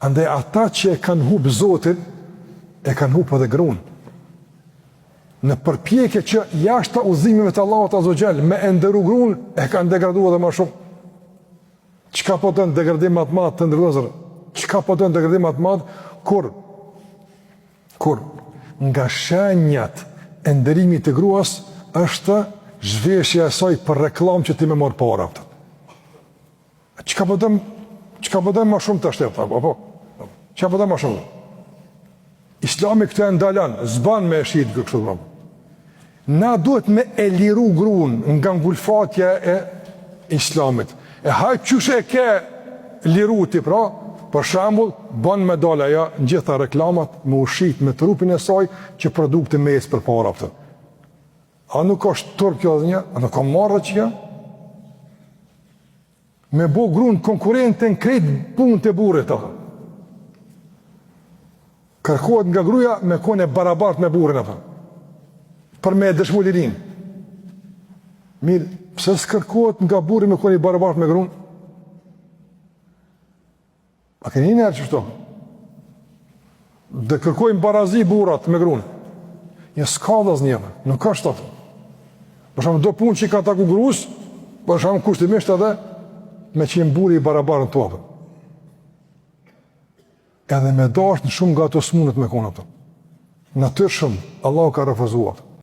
Andaj ata që e kanë hup Zotin, e kanë hup edhe grun. Në përpjekje që jashta udhëzimeve të Allahut Azze ue Xhel me e nderu grun, e kanë degradu edhe ma shumë. Çka po don degradim ma të madh të nderuar vëllezër? Çka po don degradim ma të madh? Kur? Kur? Nga shenjat e nderimit të gruas është zhveshja e saj për reklamë që ti me marrë para. Çka po don, çka po don ma shumë tash apo apo? Çka po don ma shumë? Islami këtë e ndalon, s'ban me e shit kështu më. Na duhet me e liru grun nga ngulfatja e Islamit. E hajt qysh e ke liru ti pra, për shembull, bën me dalë ajo në gjitha reklamat, me u shit me trupin e saj që produkti me ecë përpara apo. A nuk është turp kjo dhe një? A nuk ka marre që kjo? Me bo grun konkurrente në krejt punët e burrit, apo. Kërkohet nga gruja me konë e barabart me burrin, apo. Për me e dëshmu lirinë. Mirë, pse s'kërkohet nga burri me konë i barabart me grun? A keni një herë qështu? Dhe kërkojnë barazi burrat me grun. Një s'ka vëllazër një, nuk është ato. Për shembull, do punë që i ka taku grus, për shembull, kushtimisht edhe me qenë burri i barabartë në to. Edhe me dashtë në shumë nga ato s'mundet me konë ato. Natyrshëm, Allahu ka refuzuar.